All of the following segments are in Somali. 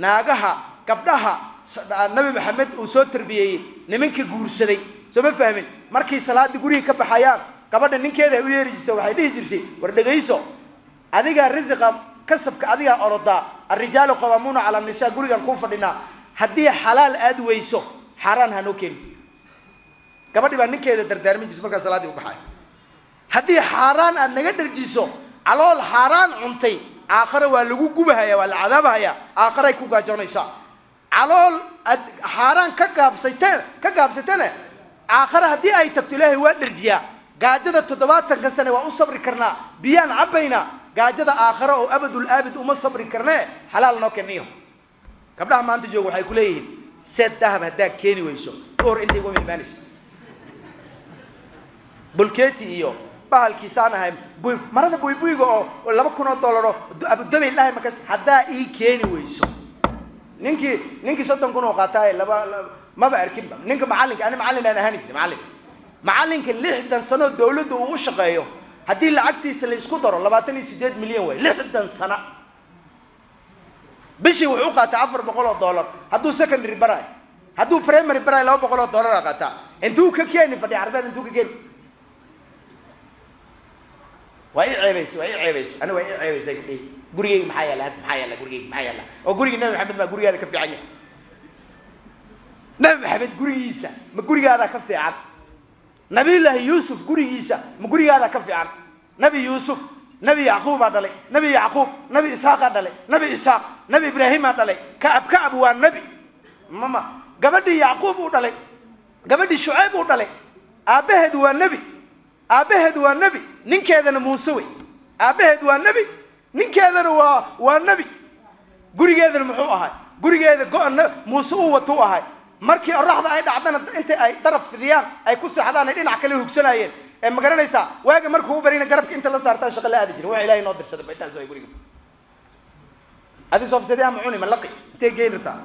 Naagaha, gabdhaha Nabi Maxamed uu soo tarbiyeeyey, nimanka guursaday, soo ma fahmin? Markay salaadii guriga ka baxayaan, gabadha ninkeeda ay u yeeri jirtay, waxay dhihi jirtay: "War dhegayso, adigaa risiqa kasabka, adigaa orodaa. الرجال قوامون على النساء. Gurigan kuu fadhinaa, haddii xalaal aad weyso, xaaraan hanoo keeni." Gabadhi baa ninkeeda dardaarmin jirtay markaa salaaddii u baxay: "Haddii xaaraan aad naga dharjiso, calool xaaraan cuntay aakhare waa lagu gubahaya, waa la cadaabahaya, aakharay ku gaajoonaysaa. Calool aad xaaraan ka gaabsatene, aakhare haddii ay tagto, Ilaahay waa dharjiyaa. Gaajada 70-ka sane waa u sabri karnaa, biyaan cabbaynaa. Gaajada aakhare oo abadul aabid uma sabri karnee, xalaal noo keniyo." Gabdhaha maanta jooga waxay ku leeyihiin: "Seed dahab haddaad keeni weyso, duhur intay uga imaanaysa bulkeeti iyo bahalkiisaan ahay, marada buybuyga oo $2,000 oo Abudabay dhahay markaas haddaa ii keeni weyso." Ninkii 30,000 oo qaataay laba maba arkinba. Ninka macallinka, ani macallin aan ahaan jiray, macallinka 60 sano dawladda uu u shaqeeyo, haddii lacagtiisa la isku daro, 28 milyan waay 60 sano. Bishii wuxuu qaataa $400 hadduu secondary baraayo. Hadduu primary baraayo, $200 a qaataa. Intuu ka keeni fadhi carbeed? Intuu ka keeni? Waa ii ceebaysay, waa ii ceebaysay, ani waa ii ceebaysay kudhihi. Gurigeyga maxaa yaalla had? Maxaa yaalla gurigeyga? Maxaa yaalla? Oo gurigii Nabi Maxamed maa gurigaada ka fiican yahay? Nabi Maxamed gurigiisa ma gurigaadaa ka fiican? Nabiyullaahi Yuusuf gurigiisa ma gurigaadaa ka fiican? Nabi Yuusuf, Nabi Yacquub baa dhalay. Nabi Yacquub, Nabi Isxaaqaa dhalay. Nabi Isxaaq, Nabi Ibraahimaa dhalay. Kacab, Kacab waa nebi mama. Gabadhii Yacquub uu dhalay, gabadhii Shucayb uu dhalay, aabbaheed waa nebi, aabbaheed waa nebi, ninkeedana Muuse wey. Aabbaheed waa nebi, ninkeedana waa nebi. Gurigeedana muxuu ahay? Gurigeeda go-na Muuse uu watuu ahay. Markii qoraxda ay dhacdana, inta ay daraf fidiyaan ay ku seexdaan, ay dhinac kale hugsanayeen. Ee ma garanaysaa? Waaga markuu u barina, garabka inta la saartaan shaqa la aadi jirin. Waxa Ilahay noo dirsaday ba intaas ay guriga. Adi soofsadee ama cuni ma laqi? Intee geyn rabtaa?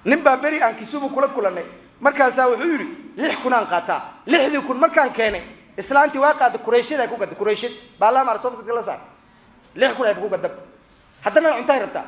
Nin baa beri aan Kisumu kula kulanay, markaasaa wuxuu yidhi: "6,000 aan qaataa. 6,000 markaan keenay, islaantii waa qaada, kureyshyada ay ku gadda, kureyshad baalaa maar soofsadka la saar, 6,000 ay ku gadda. Haddana cuntaay rabtaa."